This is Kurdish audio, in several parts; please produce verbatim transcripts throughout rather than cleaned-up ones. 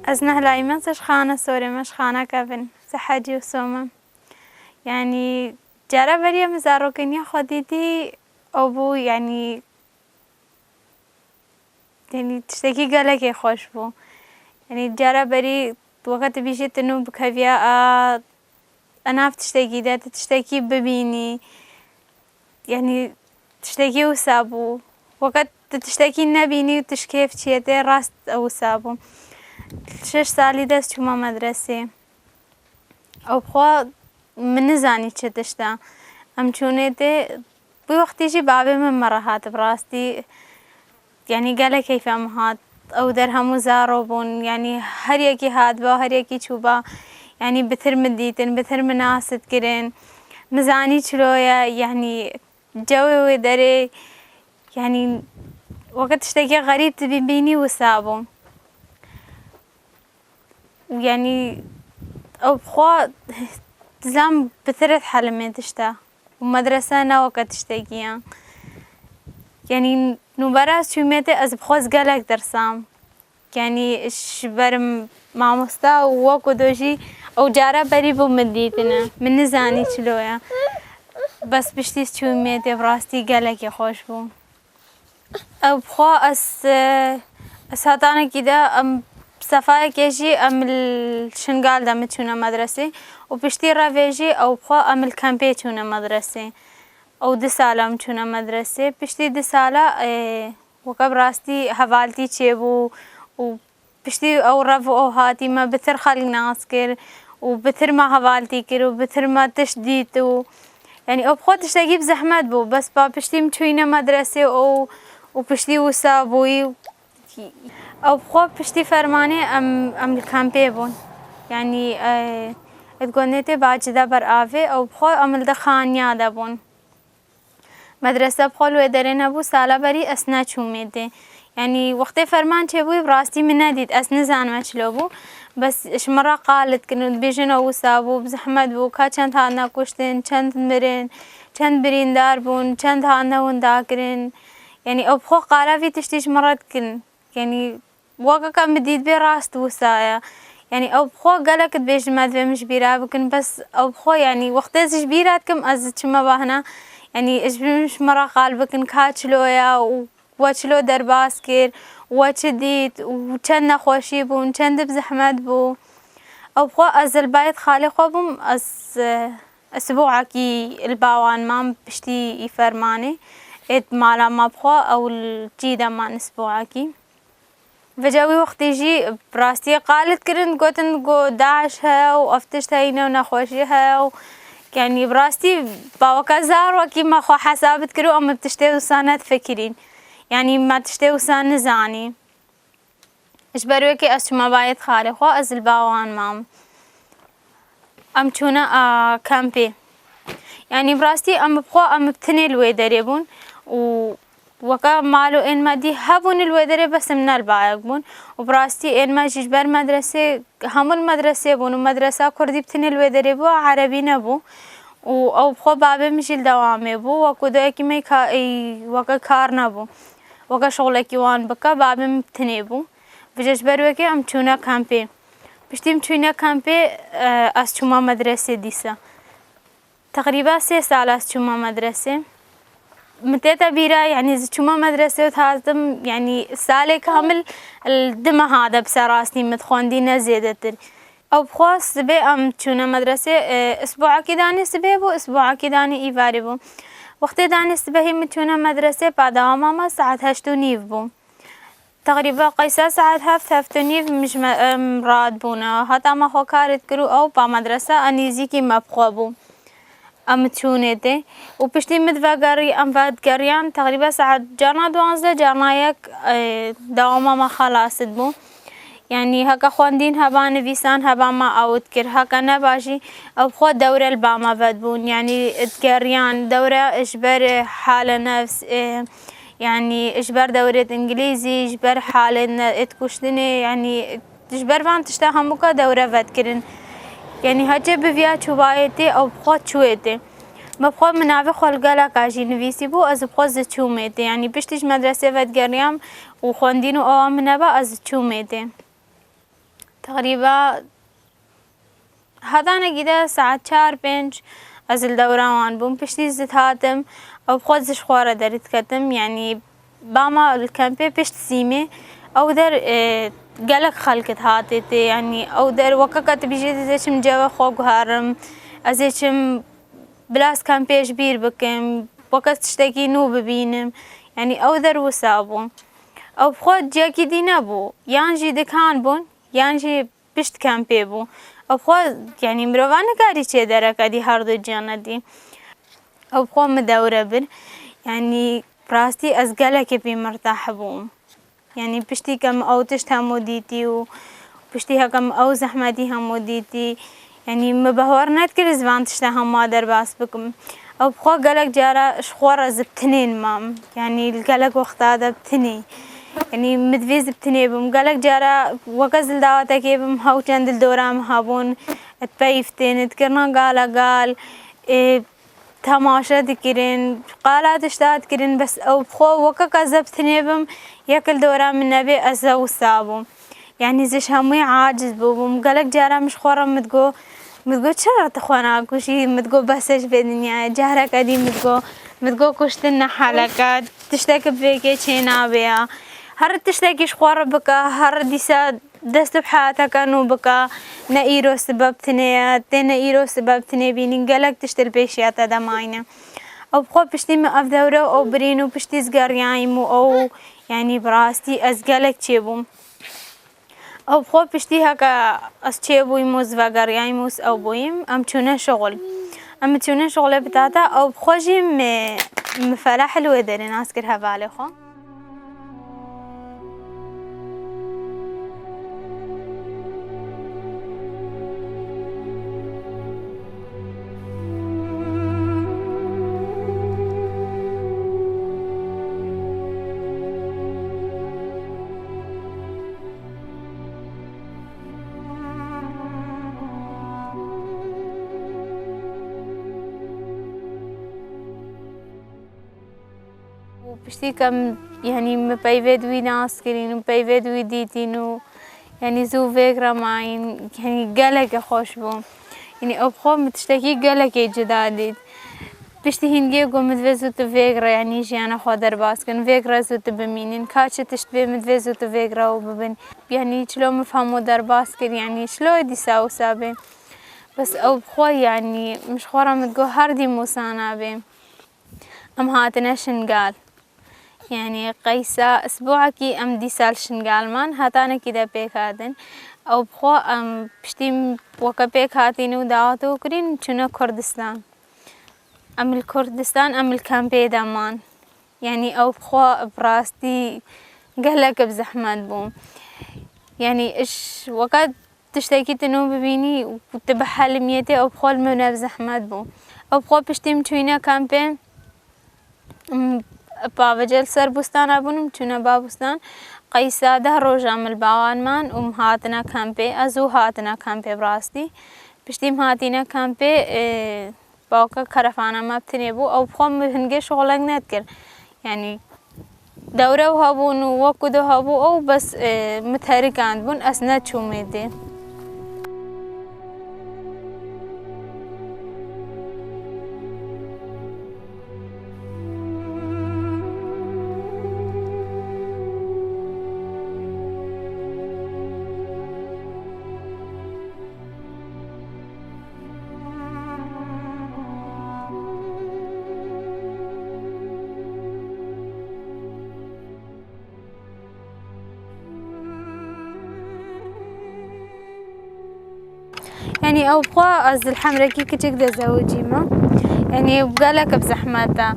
Ez neh layî me ji xana sorê me, ji xana kevin, sehecî û somem. Yanî cara beriye min zarokiniya xwe dîtî, ew bû, yanî, yanî tiştekî gelekê xweş bû. Yanî cara berî weke tu bîjî tu nû bikeviya a, a nav tiştekî de, tu tiştekî bibînî. Yanî tiştekî wisa bû. Weke tu tiştekî nebînî û tu ji kêf çiyê tê, rast ew wisa bû. Şeş salî de ez çûma medresê. Ew bi xwe min nizanî çi tişt e. Em çûnê tê, wî wextî jî bavê min min re hat bi rastî. Yanî gelek keyfa min hat. Ew der hemû zaro bûn. Yanî her yekî hatba, her yekî çûba. Yanî bitir min dîtin, bitir min nas dikirin. Min zanî çilo ye, yanî cewê wê derê, yanî weke tiştekî xerîb tu bî-, bînî wisa bû. Û yanî ew bi xwe dizam bitir dihelimê tişta. Û medrese ne weke tiştekî ye. Yanî nûbera ez çûmê tê ez bi xwe ez gelek dirsam. Yanî ji ber mamosta û wek û do jî ew cara berî bû min dîtine. Min nizanî çilo ye. Bes piştî ez çûmê tê bi rastî gelekî xweş bû. Ew bi xwe ez, e, ez hetanekî de, em, sefayekê jî em li Şingal de min çûne medresê û piştî revê jî ew bi xwe em li kempê çûne medresê. Ew du sala em çûne medresê. Piştî du sala, e, weke bi rastî hevaltî çêbû û piştî ew rev û ew hatî me bitir xelk nas kir û bitir me hevaltî kir û bitir me tişt dît û, yanî ew bi xwe tiştekî bi zehmet bû. Bes pa piştî em çûyîne medresê û, û piştî wisa bûyî. Ew bi xwe piştî fermanê em, em li kempê bûn. Yanî, e, di gondê tê Bacide ber avê, ew bi xwe em li di xaniya de bûn. Medrese bi xwe li wê derê nebû, sala berî ez neçûmê tê. Yanî wextê ferman çêbûyî, bi rastî min nedît, ez nizanime çilo bû. Bes ji min re qal dikin û dibêjin ew wisa bû, bi zehmet bû, ka çend hatine kuştin, çend mirin, çend birîndar bûn, çend hatine windakirin. Yanî ew bi xwe qala vî tiştî ji min re dikin. Yanî weke ka min dîtibê rast wisa ye. Yanî ew bi xwe gelek dibêjin me divê min ji bîra bikin, bes ew bi xwe, yanî wextê ez ji bîra dikim, ez diçime bahna. Yanî ji bin ji min re qal bikin ka çilo ye û we çilo derbas kir, we çi dît û çend nexweşî bûn, çend bi zehmet bû. Ew bi xwe ez li bayê xalê xwe bûm, ez, e, esbûakî li ba wan mam piştî î fermanê. Êt mala me bi xwe ew li cî de man esbûakî. Vêca wî wextî jî bi rastî qal dikirin, digotin ku DAIŞ heye û ev tişt heyî ne û nexweşî heye û, yanî bi rastî baweke zarokî me xwe hesab dikir û em bi tiştê wisa nedifikirîn. Yanî me tiştê wisa nizanî. Ji ber wê kê ez çûme bayê xalê xwe, ez li ba wan mam. Em çûne, a, kempê. Yanî bi rastî em bi xwe, em bi tinê li wê derê bûn û weke mal û ên me dî hebûn li wê derê, bes em ne li bayek bûn. Û bi rastî ên me jî ji ber medresê, hemû li medresê bûn û medresa kurdî bi tinê li wê derê bû, erebî nebû. Û ew bi xwe babê min jî li dewamê bû, wekû doyekî me ka-, ey, weke kar nebû. Weke şixulekî wan bike, babê min bi tinê bû. Vêca ji ber wê kê em çûne kempê. Piştî em çûyne kempê, e, ez çûma medresê dîsa. Teqrîba sê sal ez çûma medresê. Min tête bîra, yanî ez çûma medresê û dihatim, yanî salê kamil li di meha de bi ser rastî min dixwendî, ne zêdetir. Ew bi xwe sibê em çûne medresê, e, isbuakî danê sibê bû, isbuakî danê îvarê bû. Wextê danê sibehî min çûne medresê, pa dewama me saet heşt û nîv bû. Teqrîba qeysa saet heft, heft û nîv min ji me, em, radibûne. Heta me xwe karê dikir û ew pa medrese a nêzîkî me bi xwe bû. Em çûnê tê. Û piştî min vegerî-, em vedigeriyan, teqrîba saet carna duwazdeh, carna yek, e, dewama me xelas dibû. Yanî heke xwendîn heba, nivîsan heba, me ew dikir. Heke neba jî ew bi xwe dewre li ba me vedibûn. Yanî digeriyan, dewre ji ber hale nefs, e, Yanî ji ber dewrêt îngilîzî, ji ber halê ne-, êt kuştinê, yanî ji ber van tişta hemûka dewre vedikirin. Yanî hecê bi viya çûbayê tê, ew bi xwe çûyê tê. Me bi xwe min navê xwe li geleka jî nivîsî bû, ez bi xwe ziçûmê tê. Yanî piştî ji medresê vedigeriyam û xwendîn û ewa min neba, ez ziçûmê tê. Teqrîba hetanekî de saet çar pênc ez li dewra wan bûm. Piştî zû dihatim, ew bi xwe ji xwe re derî diketim. Yanî bama li kempê pişt sîmê, ew der, e, gelek xelk dihatê tê. Yanî ew der weke ka tu bêjî, ez ê çim ceve xwe guherim, ez ê çim bila ez kempê ji bîr bikim, weke tiştekî nû bibînim. Yanî ew der wisa bû. Ew bi xwe ciyekî dî nebû. Yan jî dikan bûn, yan jî pişt kempê bû. Ew bi xwe, yanî mirova nikarî çê dereke dî her du ciyana dî. Ew bi xwe min dewre bir. Yanî rastî ez gelekê pê mirtah bûm. Yanî piştî ke min ew tişt hemû dîtî û piştî heke min ew zehmetî hemû dîtî, yanî min bawer nedikir ez van tişta hema derbas bikim. Ew bi xwe gelek cara ji xwe re ez bi tinê mam. Yanî li gelek wexta de bi tinê. Yanî min divê ez bi tinê bim. Gelek cara weke ez li dawetekê bim, hew çend li dora min hebûn, dipeyivtîn, dikirina gala gal, ê, temaşe dikirin, qala tişta dikirin, bes ew bi xwe weke ka ez bi tinê bim, yek li dora min nebê, ez ew wisa bûm. Yanî ez ji hemûyê aciz bûbûm. Gelek cara min ji xwe re min digot, min digot, "Çira tu xwe nakujî?" Min digot, "Bes e ji vê dinyayê." Careke dî min digot, min digot, "Kuştin ne helek e, tiştek bi vê kê çê nabe ya. Her tiştekî ji xwe re bike, her dîsa dest bi heyateke nû bike, ne îro sibe bi tinê ye, tê ne îro sibe bi tinê bînî, gelek tişt li pêşiya te de mayîne." Ew bi xwe piştî min ev dewre û ew birîn û piştî ez geriyayîm û ew, yanî bi rastî ez gelek çêbûm. Ew bi xwe piştî heke ez çêbûyîm û ez vegeriyayîm û ez ew bûyîm, em çûne şixul. Em çûne şixulê bi tata, ew bi xwe jî min, min Feleh li wê derê nas kir hevalê xwe. û piştî ke em, yanî min peyvê di wî nas kirîn û peyvê di wî dîtîn û, yanî zû vêg re mayîn, yanî gelekê xweş bû. Yanî ew bi xwe min tiştekî gelekê cida dît. Piştî hîngê got, min divê zû tu vêg re, yanî jiyana xwe derbas kin, vêg re zû tu bimînin. Ka çi tişt bê, min divê zû tu vêg re û bibin. Yanî çilo min fehmo derbas kir, yanî çilo dîsa wisa bê. Bes ew bi xwe, yanî min ji xwe re min digot, her dîm wisa nabe. Em hatine Şingal. Yanî qeysa isbuekî em dîsa li Şingal man, hetanekî de pêk hatin. Ew bi xwe em piştî weke pêk hatîn û dawet û kirîn çûne Kurdistan. Em li Kurdistan, em li kempê de man. Yanî ew bi xwe bi rastî gelek bi zehmet bû. Yanî iş weke tiştekî tu nû bibînî û tu bihelimiyetê, ew bi xwe li min ev zehmet bû. Ew bi xwe piştî min çûyîne kempê, em, pavêce li ser bûstana bûn, em çûne ba bûstan. Qeysa deh roja min li ba wan man û em hatine kempê. Ez zû hatine kempê bi rastî. Piştî em hatîne kempê, e, Bawke kerefana me bi tinê bû, ew bi xwe min hingê şixulek nedikir. Yanî dewre ew hebûn û wek ku do hebû ew bes, e, min terikandibûn, ez neçûm êdî. Yanî ew bi xwe ez li hemrekî kiçik de zewicîme. Yanî gelek bi zehmet e.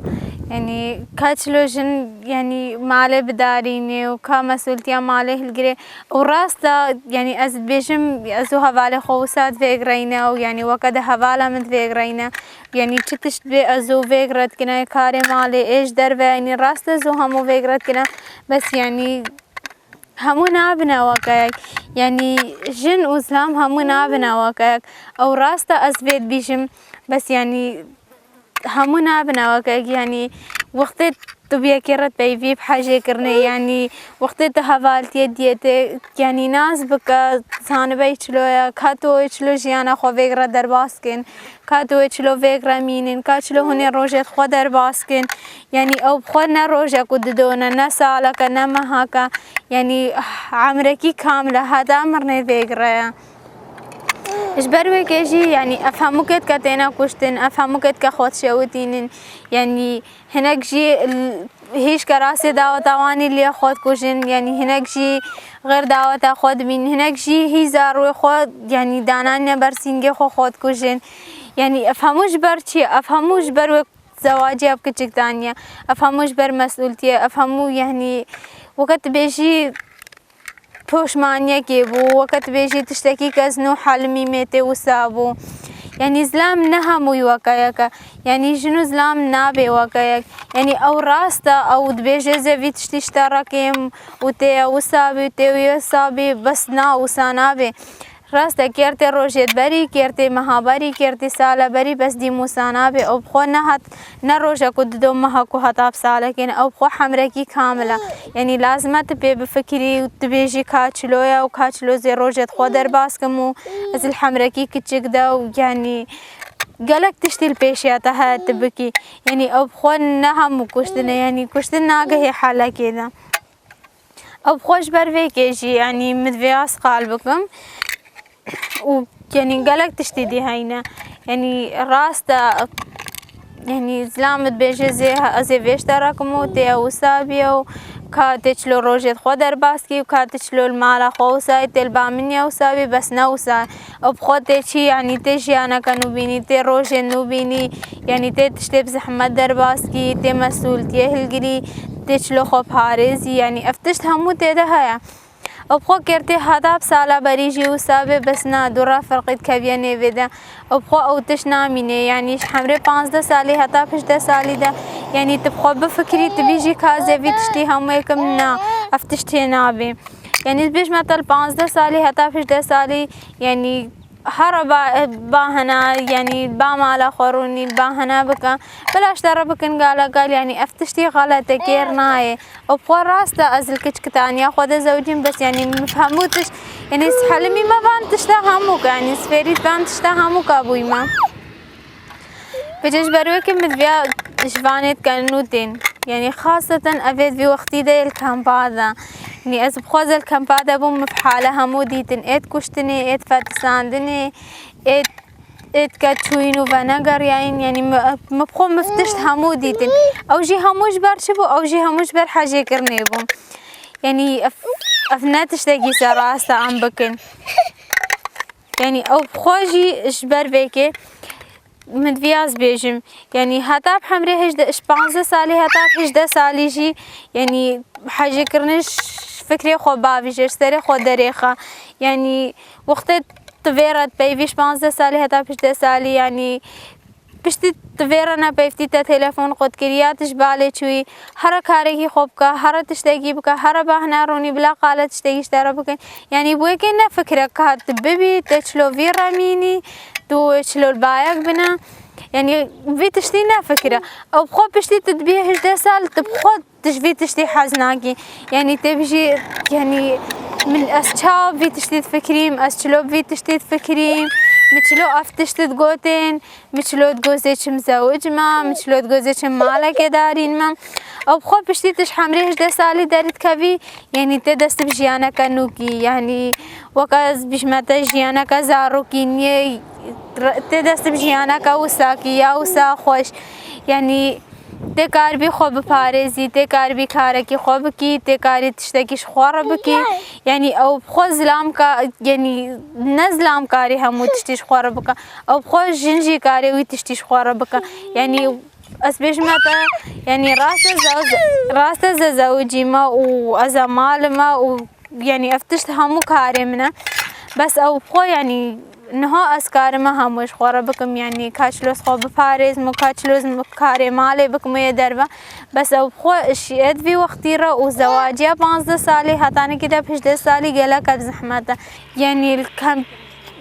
Yanî ka çilo jin, yanî malê bidarînê û ka mesûltiya malê hilgirê. Û rast e, yanî ez dibêjim, ez û hevalê xwe wisa divêgireyne û yanî weke di hevala min divêgireyne. Yanî çi tişt bê ez û vêg re dikine, karê malê ê ji derve, yanî rast ez û hemû vêg re dikine. Bes yanî hemû nabine weke yek. Yanî jin û zilam hemû nabine weke yek. Ew rast e ez vê dibîjim. Bes yanî hemû nabine weke, yanî wextê tu bi yekê re peyvî bi hejê kirinê, yanî wextê tu hevaltiyê diyetê, yanî nas bike, zanibe çilo ye, ka tu wê çilo jiyana xwe vêg re derbas kin, ka tu wê çilo vêg re mînin, ka çilo hûn ê rojê xwe derbas kin. Yanî ew bi xwe ne rojek û didone, ne saleke, ne mehake. Yanî emrekî kamil e, heta mirinê vêg re ye. Ji ber wê kê jî, yanî ev hemû kedke têne kuştin, ev hemû kedke xwe dişewitînin. Yanî hinek jî l-, hîş kerasê daweta wan î lê xwe dikujin, yanî hinek jî xêr daweta xwe dibînin, hinek jî hî zarwê xwe, yanî dananîne ber sîngê xwe, xwe dikujin. Yanî ev hemû ji ber çi? Ev hemû ji ber wê zewaciya bi kiçik daniye. Ev hemû ji ber mesûltiyê, ev hemû, yanî weke tu bêjî, poşmaniyekê bû, weke tu bêjî tiştekî ke ez nû helimî mê tê wisa bû. Yanî zilam ne hemûyî weke yek e. Yanî jin û zilam nabe weke yek. Yanî ew rast e, ew dibêje ez ê vî tiştî ji te re kim û tê ye wisa bî, tê wî wisa bî, bes na, wisa nabe. Rast e, kêr tê rojê berî, kêr tê meha berî, kêr tê sala berî, bes dîm wisa nabe. Ew bi xwe nehat, ne rojek û dido mehek û heta bi salekê ne. Ew bi xwe hemrekî kamil e. Yanî lazim e tu pê bifikirî û tu bêjî ka çilo ye û ka çilo ez ê rojê xwe derbas kim û ez li hemrekî kiçik de û, yanî gelek tiştî li pêşiya te heye tu bikî. Yanî ew bi xwe ne hemû kuştin e. Yanî kuştin nagihê helekê de. Ew bi xwe ji ber vê kê jî, yanî min divê ez qal bikim û, yanî gelek tiştê dî heyne. Yanî rast e, yanî zilam dibêje ez ê, ez ê vê ji te re kim û tê ye wisa bî û ka tê çilo rojê xwe derbas kî û ka tê çilo li mala xwe wisa yî, tê li ba min ye wisa bî, bes ne wisa. Ew bi xwe tê çî, yanî tê jiyaneke nû bînî, tê rojên nû bînî, yanî tê tiştê bi zehmet derbas kî, tê mesûltiyê hilgirî, tê çilo xwe parêzî, yanî ev tişt hemû tê de heye. Ew bi xwe kêr tê heta bi sala berî jî wisa bê, bes na, dû re ferqî dikeviye nêvê de. Ew bi xwe ew tişt namîne, yanî ji hemrê panzdeh salî heta hejdeh salî de, yanî tu bi xwe bifikirî, tu bîjî ka ez ê vî tiştî hemûyê kim, na, ev tişt hê nabê. Yanî dibêjme te li panzdeh salî heta hejdeh salî, yanî here ba, ba hene, yanî ba mala xwe rûnî, ba hene bike. Bila ji te re bikin gala gal, yanî ev tiştî xelet e, kêr nayê. Ew bi xwe rast e, ez li kiçikitaniya xwe de zewicîm, bes yanî min hemû tişt, yanî ez helimî me van tişta hemû ke, yanî ez fêrî van tişta hemû ka bûyme. Vêce ji ber wê ke min diviya ji vanê dike nû tên. Yanî xaseten ev ê di vî wextî de yê li kampa de. Yanî ez bi xwe ez li kampa de bûm, min bi hale hemû dîtin. Ê dikuştinê, ê difetisandinê, ê, ê dike çûyîn û venegeriyayîn. Yanî min, min bi xwe min tişt hemû dîtin. Ew jî hemû ji ber çi bû? Ew jî hemû ji ber hejêkirinê bû. Yanî ev, ev ne tiştekî serast e em bikin. Yanî ew bi xwe jî ji ber vê kê min diviyaz bêjim. Yanî heta bi hemrê hejdeh, ji panzdeh salî heta bi hejdeh salî jî, yanî hejêkirinê ji fikrê xwe bavêje, ji serê xwe derêxe. Yanî wextê tu vê re dipeyivî ji panzdeh salî heta bi hejdeh salî, yanî piştî tu vê re nepeyivtî te telefon qut kiriya, tu ji balê çûyî, here karekî xwe bike, here tiştekî bike, here bahne rûnî, bila qale tiştekî ji te re bikin. Yanî bi wê kê ne fikre ka tu bibî, tê çilo vî re mînî, tu wê çilo li bayek bine. Yanî vî tiştî ne fikre. Ew bi xwe piştî tu dibî hejdeh sal, tu bi xwe tu ji vî tiştî hez nakî. Yanî tê bijî, yanî min ez çawa vî tiştî difikirîm, ez çilo bi vî tiştî difikirîm, min çilo ev tişt digotin, min çilo digot ez ê çim zewicime, min çilo digot ez ê çim malekê darînime. Ew bi xwe piştî tu ji hemrê hejdeh salî derdikevî, yanî tê dest bi jiyaneke nû kî, yanî weke ez bijme te jiyaneke zarokî niyê, tê dest bi jiyaneke wisa kî, ya wisa xweş. Yanî tê karibî xwe biparêzî, tê karibî karekî xwe bikî, tê karî tiştekî ji xwe re bikî. Yanî ew bi xwe zilam ka, yanî ne zilam karî hemû tiştî ji xwe re bike. Ew bi xwe jin jî karê wî tiştî ji xwe re bike. Yanî ez bêjime te, yanî rast e ze-, rast e ze zewicî me û ez ê malime û yanî ev tişt hemû karê min e. Bes ew bi xwe, yanî niha ez karime hemû ji xwe re bikim, yanî ka çilo ez xwe biparêzim û ka çilo ez karê malê bikim û yê derve. Bes ew bi xwe ji êd vî wextî re û zewaciya panzdeh salî hetanîkî de hejdeh salî gelek ev zehmet e. Yanî li kem-,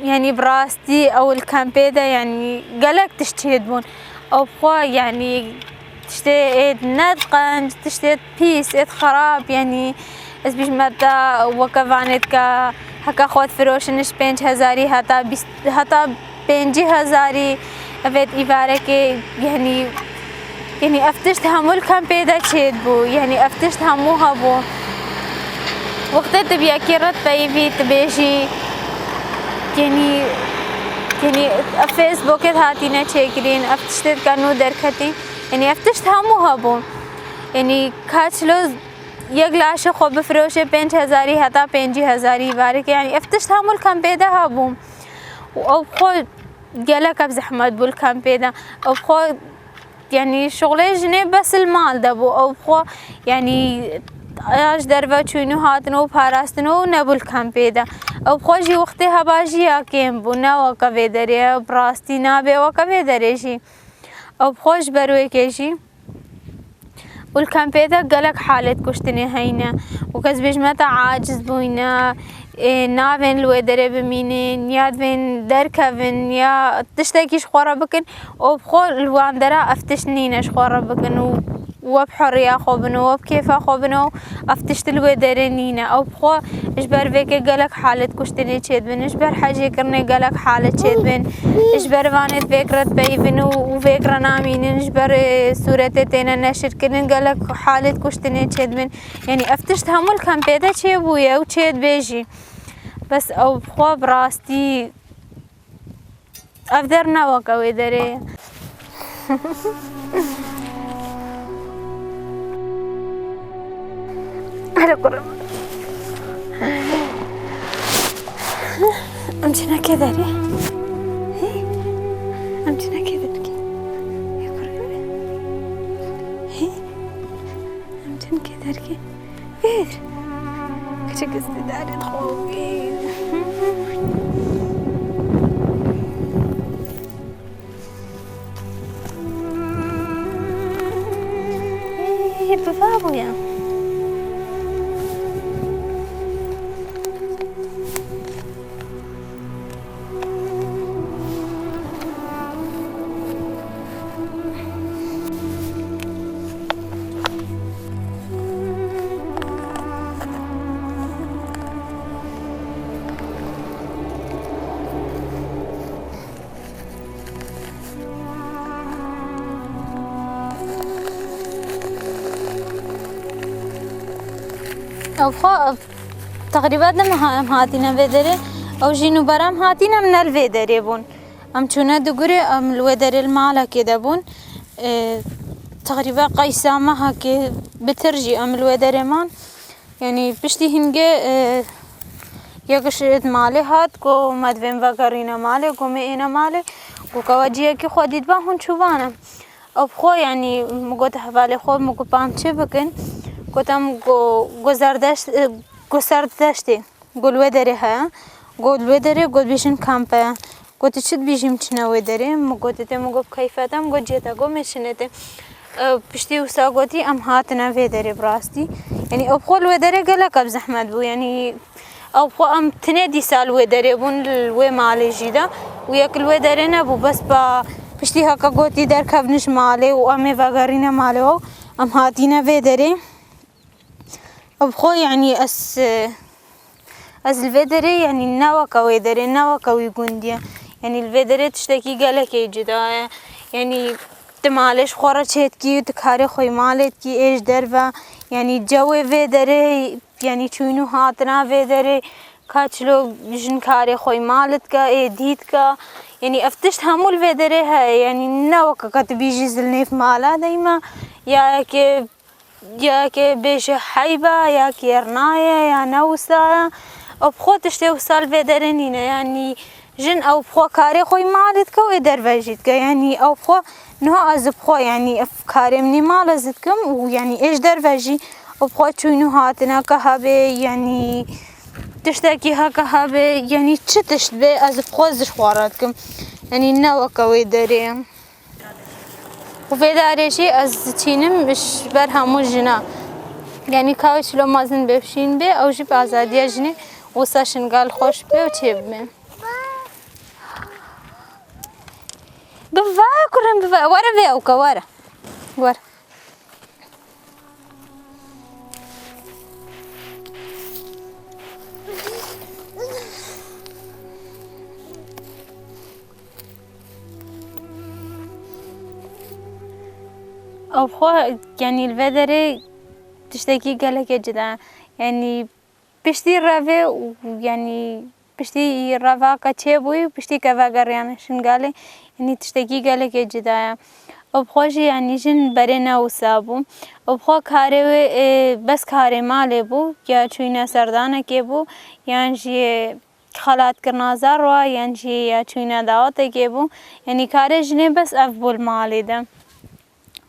yanî bi rastî ew li kempê de, yanî gelek tişt çêdibûn. Ew bi xwe, yanî, tiştê êd ne qenc, tiştê pîs, êd xerab, yanî, ez bîjme te weke vanê dike, heke xwe difiroşin ji pênc hezarî heta bîst, heta pêncî hezarî, evêd îvarekê, yanî, yanî, ev tişt hemû li kempê de çêdibû, yanî, ev tişt hemû hebû. Wextê tu bi yekî re dipeyivî, tu bêjî, yanî, yanî, ev Facebookê dihatîne çêkirîn, ev tiştê dike nû derketî. Yanî ev tişt hemû hebû. Yanî ka çilo yek laşê xwe bifiroşê pênc hezarî heta pêncî hezarî îvareke. Yanî ev tişt hemû li kempê de hebû. Û ew bi xwe gelek ev zehmet bû li kempê de. Ew bi xwe, yanî şixulê jinê bes li mal de bû. Ew bi xwe, yanî ya ji derve çûyîn û hatin û parastin û nebû li kempê de. Ew bi xwe jî wextê heba jî ya kêm bû. Ne weke vê derê, bi rastî nabe weke vê derê jî. Ew bi xwe ji ber wê kê jî û li kempê de gelek halêt kuştinê heyne û kes bêjme te aciz bûyne, ê, navên li wê derê bimînin ya divên derkevin ya tiştekî ji xwe re bikin û bi xwe li wan dera ev tişt nîne ji xwe re bikin û we bi heriya xwe bin û we bi kêfa xwe bin û ev tişt li wê derê nîne. Ew bi xwe ji ber vêkê gelek halêt kuştinê çêdibin, ji ber hejêkirinê gelek halêt çêdibin, ji ber vanê vêk re dipeyivin û, û vêk re namînin, ji ber, e, sûretê têne neşirkirin, gelek halêt kuştinê çêdibin. Yanî ev tişt hemû li kempê de çêbûye û çêdibe jî. Bes ew bi xwe bi rastî Ev der ne weke wê derê ye. Hele kurim. Em çine kê derê? Hî? Em çine kê derkê? Hê kurim. Hî? Em çine kê derkê? Vêr. Kiçik îstîdarê xwe bî. Ê, bi va bûye. Ew xwe, ev teqrîben ne meha em hatîne vê derê. Ew jî nûbera em hatîne, em ne li vê derê bûn. Em çûne digurê, em li wê derê li malekê de bûn. Ê, teqrîben qeysa mehekê bitir jî em li wê derê man. Yanî piştî hingê, e, yek ji malê hat, got, me divên vegerîne malê, got, me êne malê, got, ka we cihekî xwe dîtba hûn çûbane. Ew bi xwe, yanî, min got hevalê xwe, min got, pam çi bikin? Got, em got, got Zerdeşt, e, got Serdeştê. Got, li wê derê heye. Got, li wê derê, got, bêjin kampe ye. Got, tu çi dibêjî em çine wê derê? Min got, tê min got, bi keyfa te, min got, cihê te, got, me çinê tê. E, piştî wisa gotî, em hatine vê derê bi rastî. Yanî, ew bi xwe li wê derê gelek ev zehmet bû. Yanî, ew bi xwe em tinê dîsa li wê derê bûn, li wê malê jî de. Û yek li wê derê nebû, bes ba piştî heke gotî derkevin ji malê û em ê vegerîne malê we, em hatine vê derê. Ev bi xwe, yanî ez, ez li vê derê, yanî ne weke wê derê, ne weke wî gundî ye. Yanî li vê derê tiştekî gelekê cuda ye. Yanî tu malê ji xwe re çêdikî, tu karê xwe yê malê dikî, ê ji derve. Yanî cewê vê derê, yanî çûyîn û hatina vê derê, ka çilo jin karê xwe yê malê dike, ê dî dike. Yanî ev tişt hemû li vê derê heye. Yanî ne weke ka tu bîjî zilnêv mala de yî me, ya yekê Yekê bêje heyba, ya kêrna ye, ya ne wisa ye. Ew bi xwe tiştê wisa li vê derê nîne. Yanî jin ew bi xwe karê xwe yê malê dike û ê derve jî dike. Yanî ew bi xwe niha ez bi xwe, yanî ev karê min ê mal ez dikim û yanî ê ji derve jî ew bi xwe çûyîn û hatineke hebe, yanî tiştekî heke hebe, yanî çi tişt be ez bi xwe ez ji xwe re dikim. Yanî ne weke wê derê. Û vê darê jî ez diçînim ji ber hemû jina. Yanî ka wê çilo mezin bê û şîn bê, ew jî bi azadiya jinê wisa şingal xweş bê û çêbibe. Bi va ku Were vê ewke, were. Were. Ew xwe, yanî li vê derê tiştekî gelekê cida ye. Yanî piştî revê û, yanî piştî revaka çêbûyî û piştî ke vegeriyane Şingalê, yanî tiştekî gelekê cida ye. Ew bi xwe jî, yanî jin berê ne wisa bû. Ew bi xwe karê wê, ê, bes karê malê bû, ya çûyîna serdanekê bû, yan jî xelatkirina zarwa, yan jî ya çûyîna dawetekê bû. Yanî karê jinê bes ev bû li malê de.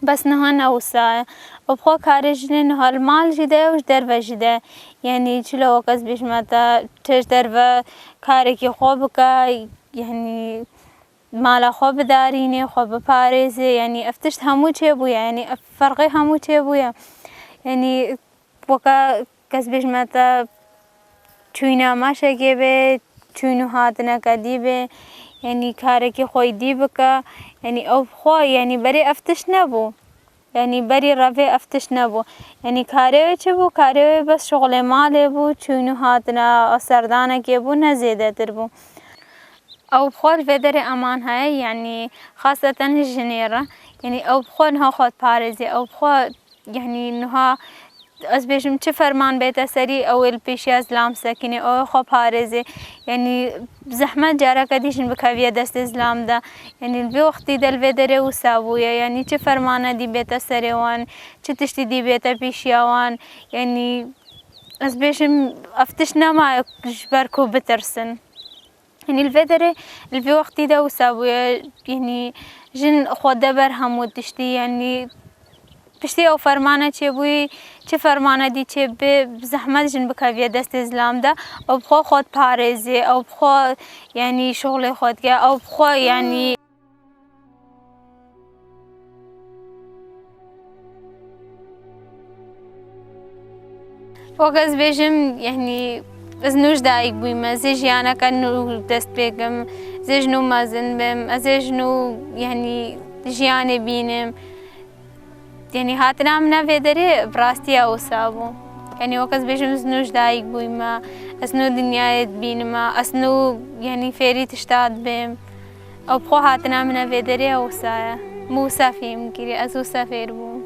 Bes niha ne wisa ye. Û bi xwe karê jinê niha li mal jî de ye û ji derve jî de. Yanî çilo wek ez bêjime te, tu ji derve karekî xwe bike, yanî mala xwe bidarînê, xwe biparêzê. Yanî ev tişt hemû çêbûye. Yanî ev ferqê hemû çêbûye. Yanî weke kes bêjime te çûyîna meşekê bê, çûyn û hatineke dî bê, yanî karekî xwe yî dî bike. Yanî ew bi xwe, yanî berê ev tişt nebû. Yanî berî revê ev tişt nebû. Yanî karê wê çi bû? Karê wê bes şixulê malê bû, çûyn û hatina serdanekê bû, ne zêdetir bû. Ew bi xwe li vê derê eman heye, yanî xaseten jinê re. Yanî ew bi xwe niha xwe diparêzê, ew bi xwe, yanî niha ez bêjim çi ferman bête serî, ew ê li pêşiya zilam sekinê, ew ê xwe parêzê. Yanî zehmet careke dî jin bikeviye destê zilam de. Yanî li vê wextî de li vê derê wisa bûye. Yanî çi fermane dî bête serê wan, çi tiştî dî bête pêşiya wan. Yanî ez bêjim ev tişt nemaye ji ber ku bitirsin. Yanî li vê derê, li vê wextî de wisa bûye, yanî jin xwe de ber hemû tiştî, yanî piştî ew fermane çêbûyî, çi fermane dî çêbibe, bi zehmet jin bikeviye destê zilam de, ew bi xwe xwe diparêzê, ew bi xwe, yanî şixulê xwe dike, ew bi xwe, yanî Wek ez bêjim, yanî ez nû ji dayik bûyme, ez ê jiyaneke nû dest pê kim, ez ê ji nû mezin bim, ez ê ji nû, yanî jiyanê bînim. Yanî hatina min vê derê bi rastî ya wisa bû. Yanî wek ez bêjim, ez nû ji dayik bûyme, ez nû dinyayê dibînime, ez nû, yanî fêrî tişta dibim. Ew bi xwe hatina min vê derê ya wisa ye. Min wisa fêm kirî, ez wisa fêr bûm.